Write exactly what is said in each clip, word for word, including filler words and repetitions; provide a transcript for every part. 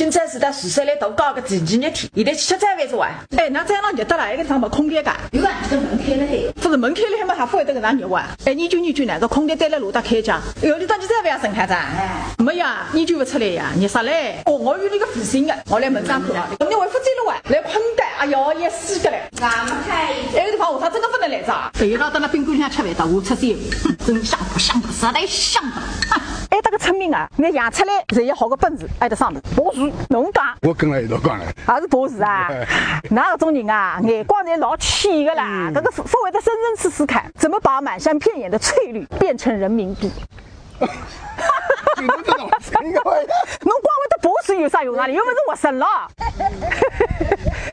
今朝是到树山来度假个第二日天，现在去吃早饭是伐？哎，㑚早浪热得来，埃个地方没空调个？有啊，搿个门开了海。勿是门开了海嘛，还勿会得搿能热哇？哎，研究研究呢，搿空调对了路打开讲，哎哟，侬当今早饭也省脱哉？哎。没呀，研究勿出来呀，热煞嘞。哦，我有那个卫星个，我来门上看啊。侬还勿走了哇？来困觉，哎哟，也死得了。那么太……埃个地方下趟真个勿能来哉。哎，伊拉到那宾馆里向吃饭，到我出去，哼，真想勿想勿，实在想勿。哎，搿个村民啊，侬养出来侪有好个本事，还得上头，爬树，侬讲。我跟了一道讲了。还是爬树啊？㑚搿种人啊，眼光侪老浅个啦，嗯。搿个勿，勿会得深深思思看，怎么把满山遍野的翠绿变成人民币？侬这种，侬讲会得爬树有啥用啊？又勿是活生了。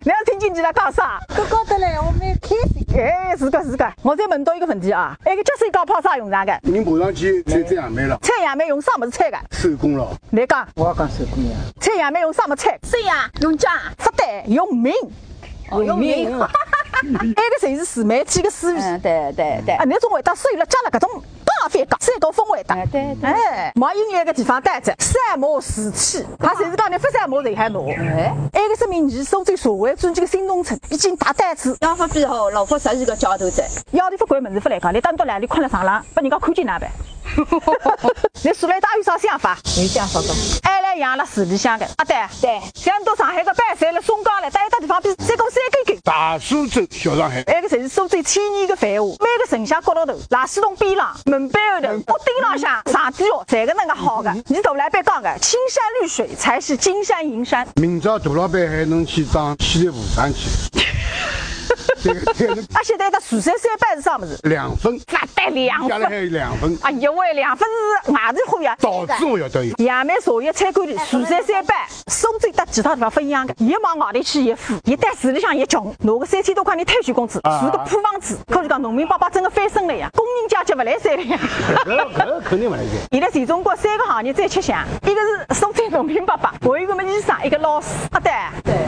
侬要听进去了讲啥？搿高得来，我蛮开心。哎，是个是个，我再问到一个问题啊，埃个脚手架派啥用场个？人爬上去采采杨梅了。采杨梅用啥物事采个？手工了。侬讲。我也讲手工呀。采杨梅用啥物事采？手呀，用脚。勿对，用命。哦，用命。埃个侪是自媒体个思维。嗯，对对对。啊，侬总会得所有了加了搿种 讲非讲，三个峰会的。哎，对对。哎，毛引力个地方到哉，三毛时期，他侪是讲侬勿三毛侪还毛。哎。埃个说明侬苏州社会主义个新农村已经达到此。要发比好，老发啥一个角度在。要是勿管物事勿来讲，侬单独来，侬困了床浪，拨人家看见哪办？侬出来大有啥想法？有想法个。哎，来养了树里向个，啊对。对。像到上海个白山了、松江了，到一个地方比三个三个个。大苏州小上海。埃个侪是苏州千年个繁华，每个城乡角落头，垃圾桶边浪， 门背后头，屋顶浪向，上帝哦，侪个能介好个。侬大老板讲个，青山绿水才是金山银山。明朝大老板还能去当西南部长去。这个，这个，啊，现在的树山三宝是啥物事？凉粉。啥得凉粉？下来还有凉粉。哎呦喂，凉粉是外地货呀。桃子我要得有。杨梅茶叶采购地，树山三宝，苏州搭其他地方勿一样个，越往外头去越富，越到市里向越穷，拿个三千多块钿退休工资，啊。住个破房子。 可以讲，农民伯伯真个翻身了呀，工人阶级勿来三了呀。搿，搿肯定勿来三。现在全中国三个行业最吃香，一个是苏州农民伯伯，还有一个么医生，一个老师，啊对。对。